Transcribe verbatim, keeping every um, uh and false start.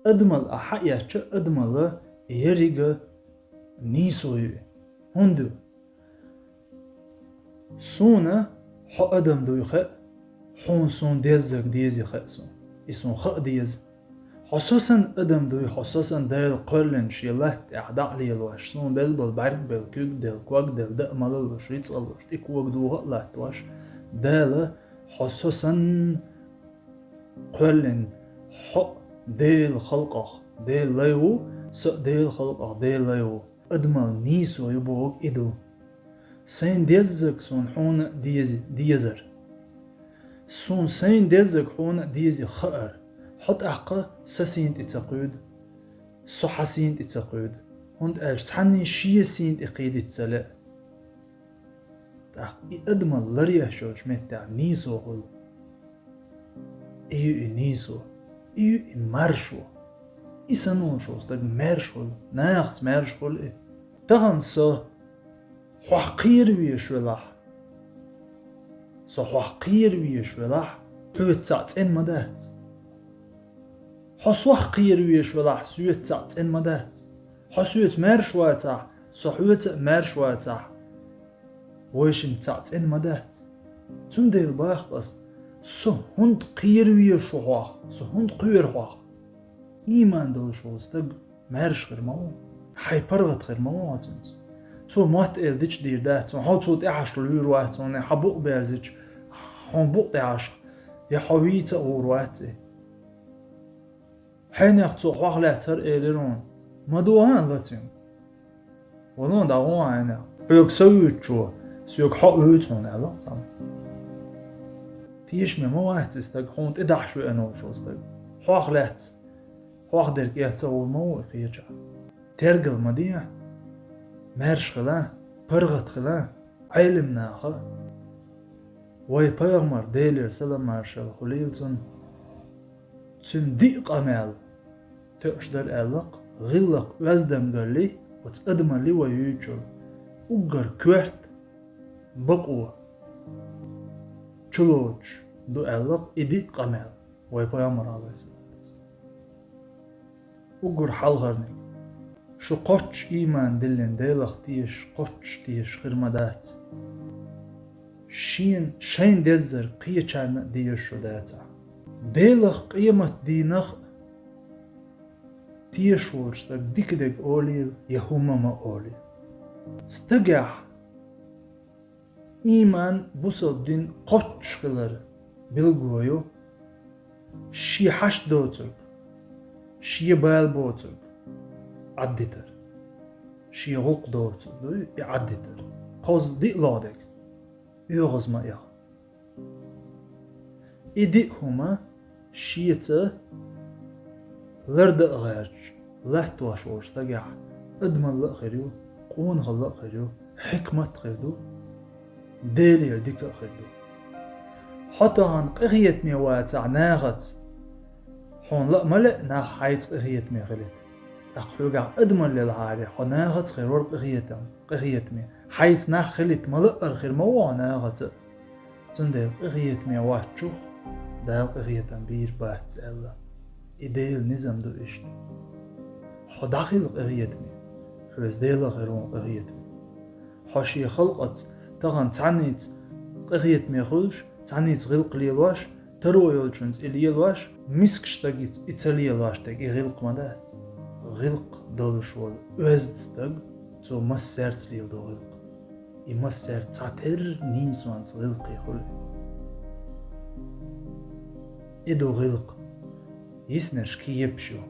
Адамал а хьаэцча, адамал еррига нийсо ю и. ХӀунда ю? Суна хьо адам дуй хаьа, хьуна сун деззарг дезий хаьа суна. И сун хаа деза. Хьо со санна адам дуй, хьо со санна Дала кхоьллина шен латта тӀехь дӀа а лелош, суна белла болу бӀаьрг а белла, куьг а делла, ког а делла, даа а малаллуш, рицкъаллуш, тӀе кога духу а латтош, Дала хьо со санна кхоьллина, хьо а Делан халкъах Делан лай ву, со а Делан халкъах Делан лай ву. Адамал нийсо ю бохург и ду. Сайна деззарг суна хьуна а дези-, дезар. Суна сайна деззарг хьуна а дези хаар. Хьо тӀаккха сан сийна тӀе ца кхуьйду, со хьан сийна тӀе ца кхуьйду. ХӀунда аьлча цхьанний шен сийна тӀе кхийдита ца лаьа. ТӀаккха и адамал ларъеш йолчу меттехь нийсо хуьлу. И ю и нийсо, и ю и маршо. И санна волуш волу стаг маьрша хуьлу, нахаца маьрша хуьлу и. Тахана со хьох кхера везаш велахь, со хьох кхера везаш велахь, хьоьца цхьаъ цӀена ма дац. Хьо сох кхера везаш велахь, соьца цхьаъ цӀена ма дац. Хьо соьца маьрша вацахь, со хьоьца а маьрша вацахь, вайшимма цхьаъ цӀена ма дац. Цундела боху ас, со хӀунда кхера везаш ву хьох, со хӀунда кхоьру хьох? Ийман долуш волу стаг маьрша хир ма ву, хьайн паргӀат хир ма ву хьо цуьнца. Цо мотт-эла дича дийр дац хьуна, хьо цул тӀаьхьашка луьйр вац хьуна, хьан букъ берзича, хьуна букъ тӀаьхьашка, я хьо вийца а гӀур вац и. Хьенех цо хьох лаьцна хӀара элира хьуна: «Ма догӀа а лацуьнга. Вало дӀагӀо хьенех. Хьоьга са вуьйцучо соьга хьо а вуьйцу хьуна», — аьлла цхьамма. Тешаме ма вац и стаг, хьуна тӀедахьаш веана волуш волу стаг. Хьох лаьцна, хьох дерг эца а гӀур ма ву и кхечахь. Тергал ма де, маьрша хила, паргӀат хила, Ӏелам наха. Вай пайхамар, Делера салам-маршалла хуьлийла цунна, цуьнан диъ къамел тоьуш дара аьлла-кх, гӀиллакх-оьздангалли, оцу адамалли вай юьйцург, уггар коьрта бакъо чулоцуш ду аьлла-кх и диъ къамел вай пайхамар, Ӏалайхиссалату вассалам. Уггар хьалхарниг. Шу кхоччуш ийман диллина Делах тешаш, кхоччуш тешаш хир ма дац. Шен, шайна деззарг кхечарна а дезаш шу дацахь. Делах, къематдийнах а тешаш волчу стага дика дерг олийла, я хӀумма ма олийла. Стагехь ийман, бусалба дин кхоччуш хилар билгало ю шен хьашт доцург, шен бала боцург Ӏаддитар, шен гӀуллакх доцург дуй и Ӏаддитар. Кхозза диъ логӀа дерг оьгӀаз ма эха. И диъ хӀума шеца лардан а гӀерташ, латтош волчу стагехь адамалла а хир ю, къонахалла а хир ю, хьикмат а хир ду, Делера дика а хир ду. Хьо тахана къинхетаме вацахь нахаца, хьуна ла а ма лаьа нах хьайца къинхетаме хилийта. ТӀаккха хьоьгахь адамалла лелахьара, хьо нахаца хир вара къинхетам-, къинхетаме. Хьайца нах хилийта ма лаъара хир ма ву хьо нахаца. Цундела къинхетаме вац чух Дала къинхетам бийр бац аьлла. И Делан низам ду иштта. Хьо дӀахила къинхетаме, хьоьца Дела хир ву къинхетаме. Хьо шен халкъаца тахана цхьанница къинхетаме хуьлуш, цхьанница гӀиллакх лелош, таро йолчунца и лелош, мискачу стагица и ца лелош дерг и гӀиллакх ма дац. ГӀиллакх долуш волу оьзда стаг, цо массаьрца леладо гӀиллакх. И массаьрца цхьатерра нийсонца гӀиллакхе хуьлу. И ду гӀиллакх. Йиснарш кепаш ю.